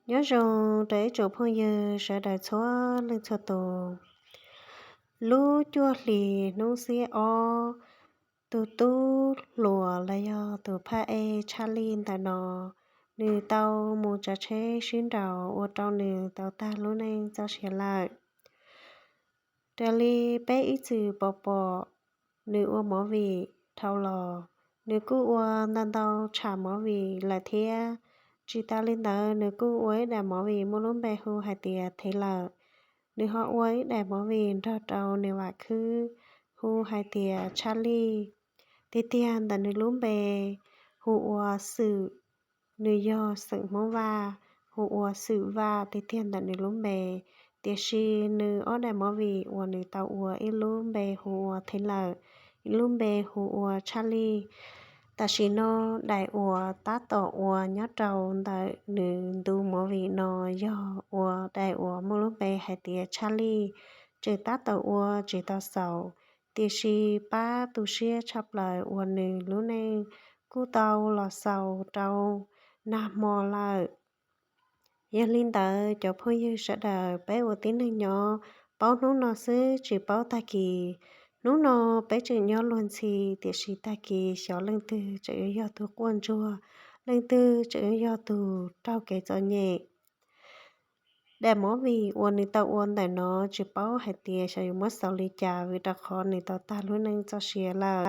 Nyob zoo rau ib tsoom phooj ywg sawv daws txhua leej txhua tus. Lub cuaj hlis hnub xiab ob, tus tub hluas los yog tus phaj ej Tshaj Lij ntawm no, nws tau mus tsav tsheb sib nraus ua rau nws tau tag lub neej txoj sia lawm. Raws li peb ib txwm pom pom nws ua movie dhau los, nws kuj ua ntau ntau tsham movie lawm thiab. Tsis tas li ntawd nws kuj ua ib daim movie muaj lub npe hu hais tias Thev Lawm. Nws ho ua ib daim movie nrog rau nws vam khwb hu hais tias Tshaj Lij. Tiag tiag ntawm nws lub npe hu ua Xwm, nws yog xeem Hmoob Vaj, hu ua Xwm Vaj tiag tiag ntawm nws lub npe. Tiam sis nws ob daim movie uas nws tau ua, ib lub npe hu ua Thev Lawm, ib lub npe hu ua Tshaj Lij. Tam sim no daim uas tab tom ua nyob rau ntawm nws ntu movie no yog ua daim uas muaj lub npe hais tias Tshaj Lij. Tseem tab tom ua tsis tau xaus, tiam sis pab tu siab tshaj plaws uas nws lub neej kuj tau los xaus rau nag hmo lawm. Yog li ntawd cov phooj ywg sawv daws, peb ua tib neeg nyob paub hnub no xwb tsis paub tag kis. Hnub no peb tseem nyob luag ntxhi, tiam sis tag kis xyov leej twg tseem yuav yog tus quaj ntsuag, leej twg tseem yuav yog tus raug kev txom nyem. Daim movie uas nws tau ua ntawm no tsis paub hais tias xyov yuav muab xaus li cas, vim rau qhov nws tau tag lub neej txoj sia lawm.